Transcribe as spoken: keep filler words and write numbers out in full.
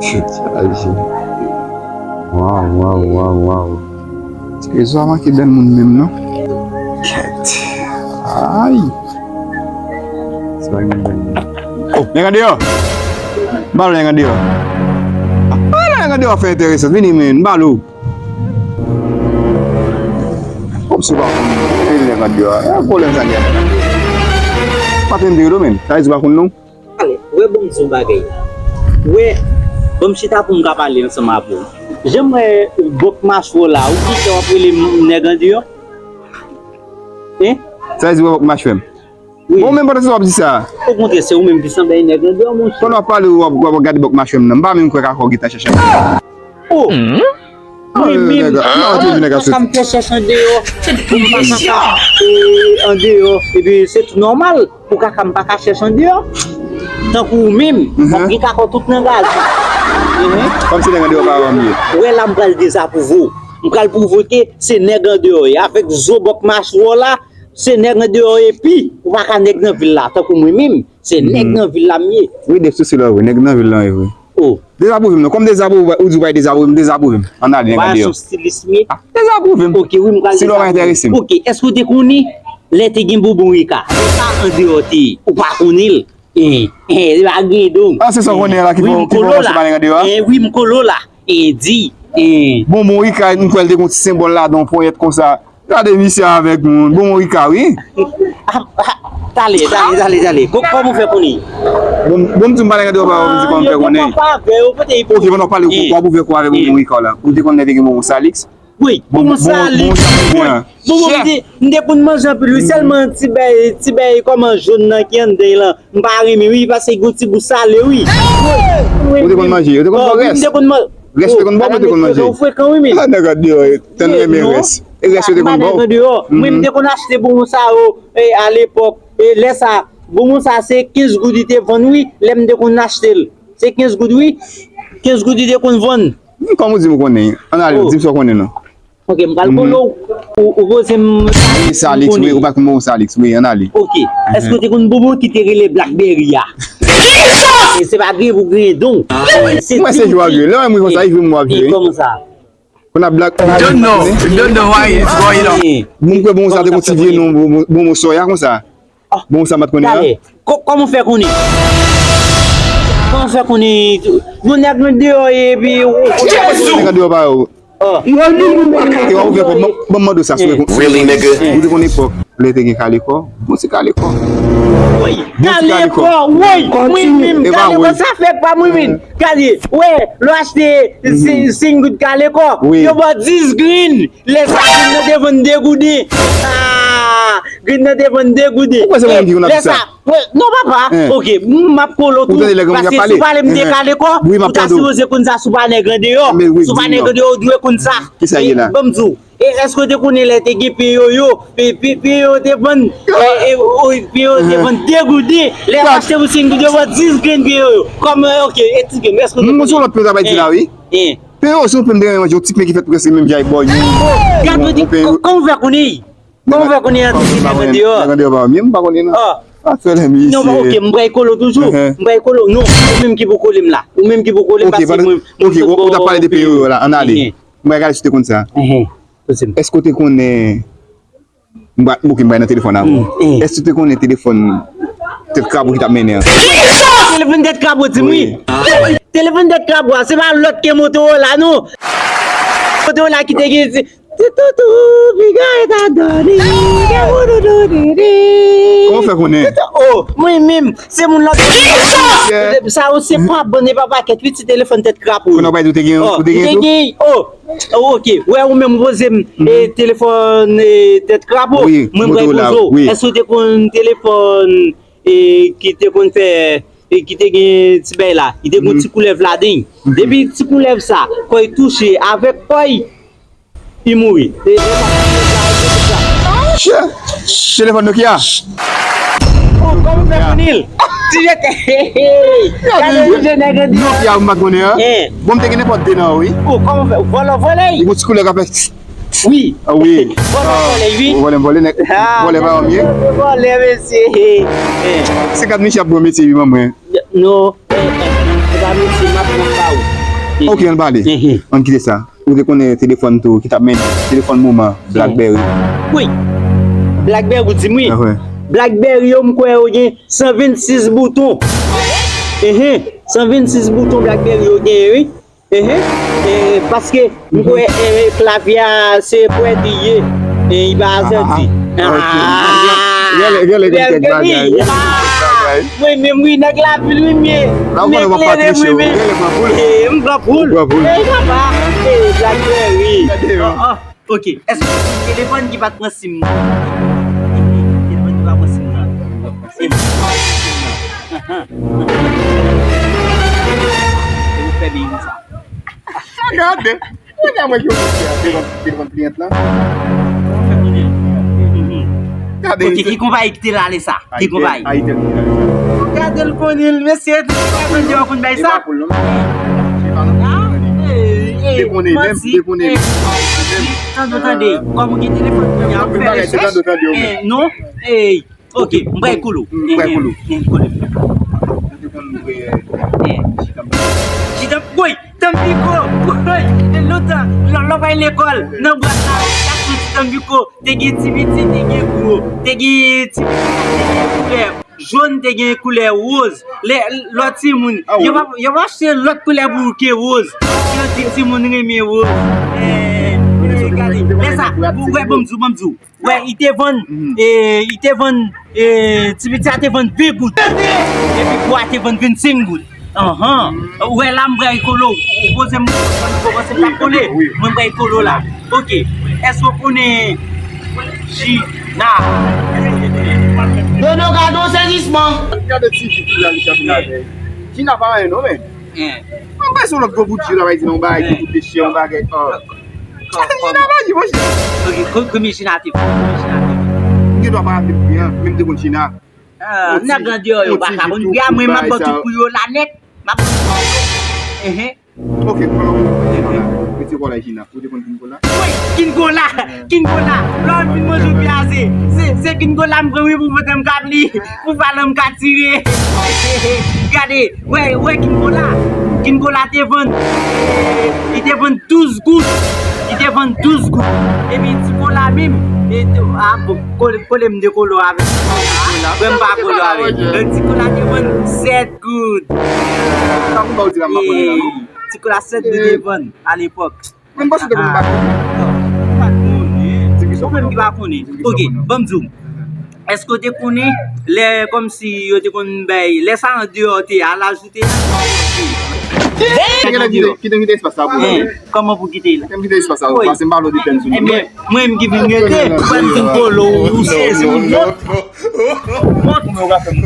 Chaje. Waw, waw, waw, waw. Trezò a manke bèl moun menm, non? Kèt. Ay. Se pa gen bèl moun. Oh, nèg andeyò. M ba l nèg andeyò. Ah, nèg andeyò fè enteresan. Vini, men. M ba l ou. Kòmsi w pa konn. Vini, nèg andeyò. E pwoblèm sa gen. Pa tande yo, men. Sa vle di w pa konn, non? Ale, wè, bon, m di yon bagay. Wè, bon, m chita pou m ka pale ansanm avè w. Jan m wè bòk machwè w la, ou konn sa w ap rele m nèg andeyò? Hein? Sa vle di wè bòk machwè m? Wi. Bon, menm pandan se w ap di sa. Okontrè, se ou menm ki sanble yon nèg andeyò, monchè. Pandan w ap pale, w ap, w ap gade bòk machwè m nan. M pa menm kwè Kakò gentan chèche. Oh! Mwen menm, kaka m fè chèch andeyò. Pou m pa kaka, e, andeyò, epi se tou nòmal pou kaka m pa ka chèch andeyò. Tankou ou menm, w ap gen Kakò tout nan gaz. Kòmsi nèg andeyò pa wè m ye. Wè la, m pral dezapwouve w. M pral pwouve ke se nèg andeyò ye. Avèk zo bòk machwè w la, se nèg andeyò epi ou pa ka nèg nan vil la. Tankou mwen menm, se nèg nan vil la m ye. Wi, Def, sou silò vre, nèg nan vil la, vre. Oh. Dezapwouve m non. Kòm dezapwouve, ou di w pa dezapwouve m, dezapwouve m. Ann ale, nèg andeyò. Sou stilis m ye. Ah, dezapwouve m. Ok, wi, m pral dezapwouve m. Si lò pa enterese m. Ok, èske w te konnen lè te gen Bonbon Rika? Se sa andeyò te ye. Ou pa konnen l. Eh, eh, li pa gen don. Ah, se sa w konnen la ki fè w, ki fè w panse pa nèg andeyò a? Eh, wi, m kolo la. Eh, di. Eh. Bonbon Rika, m kwè l te gen yon ti senbòl ladan, yon ponyèt konsa. Gade misye avèk moun. Bon, Morika, wi. Ah, ah, talè, talè, talè, talè. Kò-, kòman w fè konnen? Bon, bon, m di m pa nèg andeyò pa, m di kòman m fè konnen. Ok, pandan w pale, w ap ouvè kò avèk bon, Morika la. Ou te konn lè te gen bon Salix? Wi, bon, bon Salix. Bon, bon, m te, m te konn manje anpil, wi. Sèlman ti bèy, ti bèy kòman jòn nan ki anndan l lan, m pa renmen, wi, paske l gen yon ti gou sale, wi. Ou te konn manje, ou te konn pran rès? M te konn man-, rès ou te konn ba w, ou te konn manje? Ou frekan, wi, men. Ah, nèg andeyò, tèl renmen rès. E rès yo te konn ba w? Mwen, m te konn achte bonbon sa yo, e, alepòk. E lè sa, bonbon sa, se kenz goud li te vann, wi. Lè m te konn achte l, se kenz goud, wi. Kenz goud li te konn vann. Kòman w di m ou konnen? Ann ale, di m sa w konnen, non. Ok, m pral kolo, ou, ou poze m Salix, wi, ou pa t konn bonbon Salix, wi, ann ale. Ok, èske w te konn bonbon ki te rele Blackberry a? E se pa griyen pou griyen don. Mwen se jwe w ap jwe. Lè w wè m ri konsa, e jwe m w ap jwe. Kòman sa? Konn ap blag. You don't know. You don't know why it's going on. Mwen kwè bonbon sa te gon ti vye non, bon, bon, bonbon soya konsa. Bonbon sa m pa t konnen an. Talè. Kò-, kòman w fè konnen? Kòman w fè konnen? Yon nèg nan deyò epi ou konnen. Nèg nan deyò pa yo. E w ap ouvè kò, ban, ban m mande w sa, si w te konn, ou te konn epòk lè te gen kale kò? Bon, se kale kò. Wi, kale kò, wi. Mwen menm, kale kò, sa fè pa mwen menm. Gade, wè, lè w achte sen-, senk goud kale kò, yo ba w dis grenn. Lè sa, grenn nan te vann de gouden. Ah, grenn nan te vann de gouden. Ou kwè se mwen ki konn ap di sa? Lè sa, wè, non, papa. Ok, m ap kolo tou. Paske si w pale m de kale kò, ou ta sipoze konn sa, si w pa nèg andeyò. Si w pa nèg andeyò, ou dwe konn sa. Kisa ye la? Ban m di w. E èske w te konnen lè te gen peyoyo? Pe-, pe-, peyoyo te vann, e, e, o, peyoyo te vann de gouden. Lè w achte pou senk goud, yo ba w dis grenn peyoyo. Kòm, e, ok, e ti grenn, èske w te konnen? Mwen sou lòt peyoyo sa bay di la, wi. Peyoyo, se yon peyoyo m te renmen manje, yon ti pen ki fèt prèske menm jan ak bò yo. Gade, kòman w fè konnen? Kòman w fè konnen an ti nèg andeyò? Nèg andeyò pa mwen, m pa konnen non. Pa fè lè misye. Non, ok, m pral kolo toujou. M pral kolo. Non, ou menm ki pou kole m la. Ou menm ki pou kole m paske mwen, mwen sot bò peyoyo la. Ann ale. M pral gade si w te konn sa. Èske w te konnen, m pa, ok, m pral nan telefòn avan. Èske w te konnen telefòn tèt krabo ki t ap mennen an? Telefòn tèt krabo, di m wi. Telefòn tèt krabo a, se pa lòt ke Motorola non. Motorola ki te gen ti, ti toutou, piga e ta dòni, ke woudoudou didi. Kòman w fè konnen? Oh, mwen menm, se moun lòt. Sa yo se pa bann e pa pakèt, wi, ti telefòn tèt krabo. Konnen w pa di w te gen, ou te gen tou? Oh, Oh, ok. Wè, ou menm ou poze m, e, telefòn, e, tèt krabo. Mwen m pral poze w. Èske w te konn telefòn, e, ki te konn fè, e, ki te gen ti bagay la? Li te gon ti koulèv ladan l. Depi ti koulèv sa, kò l touche avèk kò l, li mouri. E, e, Telefòn Nokia. Oh, kòman w fè konnen l? Ti jete. Gade, ti jete nèg yo di. Nokia m pa t konnen an. Bon, m te gen nenpòt de nan yo, wi. Oh, kòman w fè? Vòlè, vòlè. Li gon ti koulè k ap fè. Wi. Ah, wi. Vòlè, vòlè, wi. Vòlè, vòlè, nèg. Vòlè pa yon mye. Vòlè, mesye. Senkant mil ap bon mesye, wi, manman. Non, e, e, e pa mesye, m ap pran pa ou. Ok, ann pale. Ann kite sa. Ou te konnen telefòn tou ki t ap mennen telefòn moman, Blackberry. Wi. Blackberry, ou di m wi. Blackberry yo, m kwè yo gen san vennsis bouton. Enhen, san vennsis bouton Blackberry yo genyen wi. Enhen. E, paske m kwè, e, klavye a se pwèt li ye. E, li pa azèti. Ah, ok. Rele, rele gen kèk bagay. Mwen menm wi, nèg lavil wi m ye. M eklere mwen menm. E, m pran poul. E, papa. E, Blackberry. Ok, èske se telefòn ki pa t pran sim nan? Telefòn ki pa pran sim nan. E, ahan. E ou fè byen sa. Gade. Gade mwen ki ofisye a devan, devan kliyant lan. Gade. Ok, ki konpayi ki te la ale sa? Ki konpayi? Gade l konnen l, mesye, tout sa konnen yo konn bay sa. E pa pou l non. Li konnen menm, li konnen menm. Tande, tande. Kòm ou gen telefòn kounye a, ou fè rechèch. Non, ey. Ok, m pral kole w. M pral kole w. Kole m. Chita, woy, Tanpiko, woy, e lontan, lè, lè w pral lekòl, nan bwat la, y ap soti Tanpiko, te gen ti piti, te gen gwo, te gen ti piti, te gen koulè jòn, te gen koulè woz. Lè, lòt timoun, yo pa, yo pa achte lòt koulè pou ou ke woz. Yo di timoun renmen woz. Eh, eh, gade, lè sa, ou wè, ban m di w, ban m di w. Wè, li te vann, e, li te vann, e, ti piti a te vann ven goud. Epi gwo a te vann vennsenk goud. Anhan. Ou wè la, m pral kole w. Ou poze m, ou kòmanse m t ap kole. Mwen m pral kole w la. Ok. Èske w konnen Jina? Dodo, gade yon sezisman. Gade ti fi ki la, li chapin avè. Jina pa anyen non, men. Mwen pa sou lòt gwo bout Jina bay di nan yon bagay ki koute chè, yon bagay. Jina pa di, monchè. Ok, ko-, kòman Jina te fè? Kòman Jina te fè? M gen dwa pa raple m byen, men m te konn Jina. Ah, nèg andeyò yo pa ka konn byen, mwen m ap ba w tout kou yo la nèt. M ap ba w tout kou yo. Enhen. Ok, kòman ou te konn Jina? Ou te konn Jina? Ou te konn Kingola? Wi, Kingola! Kingola! Lè w vin manje w pyaze. Se, se Kingola m pran wi pou pote m kab li. Pou palan m ka tire. Gade, wè, wè Kingola. Kingola te vann. Li te vann douz goud. Li te vann douz goud. Epi ti kola menm. E te, a, bon, kole, kole m de kolo avèk. Wè m pa kolo avèk. Ti kola te vann sèt goud. Sa pou ba w di la m pa konnen la non. Ti kola sèt goud te vann alepòk. Mwen panse te konn bat. Ou pa t konnen. Ou menm ki pa konnen. Ok, ban m di w. Èske w te konnen lè kòmsi yo te konn bay, lè sa andeyò te a, laj ou te a? Kite, kite espas la pou mwen. Kòman pou kite la? Kite espas la pou mwen, paske m pa vle w detenn sou mwen. Mwen menm ki vin rete, ban m di m kolo, ou sezi, ou mont. Mont. Kòman w ka fè m?